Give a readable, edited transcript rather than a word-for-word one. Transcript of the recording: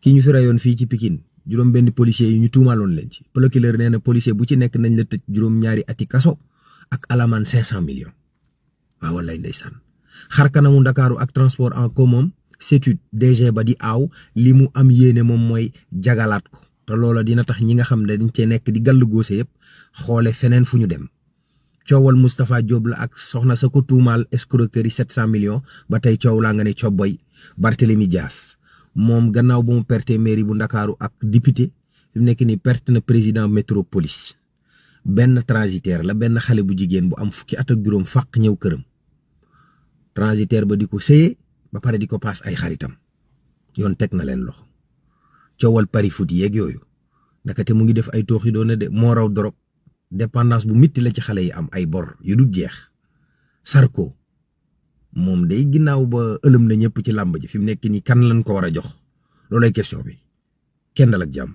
ki ñu fi rayoon fii ci Pikine juróom benn policier yi ñu tuumaaloon leen ci procureur nee na policier bu ci nekk nañ la tëj juróom-ñaari ati kaso ak alamaan 500 millions waaw wallaay ndeysaan xar kanamu Ndakaaru ak transport en commun CETUD DG ba di aaw li mu am yéene moom mooy jagalaat ko te loola dina tax ñi nga xam ne dañ cee nekk di gàll góose yëpp xoole feneen fu ñu dem coowal Moustapha Diop la ak soxna sa ko tuumaal escroquerie 700 millions ba tey coow laa nga ne cobboy Barthélémy Dias moom gannaaw bu mu perte mairie bu Ndakaaru ak député fi mu nekk ni perte na président métropolis benn transitaire la benn xale bu jigéen bu am fukki at ak juróom fàq ñëw këram transitaire ba di ko sëyee ba pare di ko paas ay xaritam yoon teg na leen loxo coowal pari foot yeeg yooyu ndakate mu ngi def ay tooxi doona de moo raw dorog dépendance bu mitti la ci xale yi am ay bor yu dul jeex Sarko moom day ginnaaw ba ëlëm na ñëpp ci làmb ji fi mu nekk nii kan lañ ko war a jox loolay question bi kenn dal ak jàmm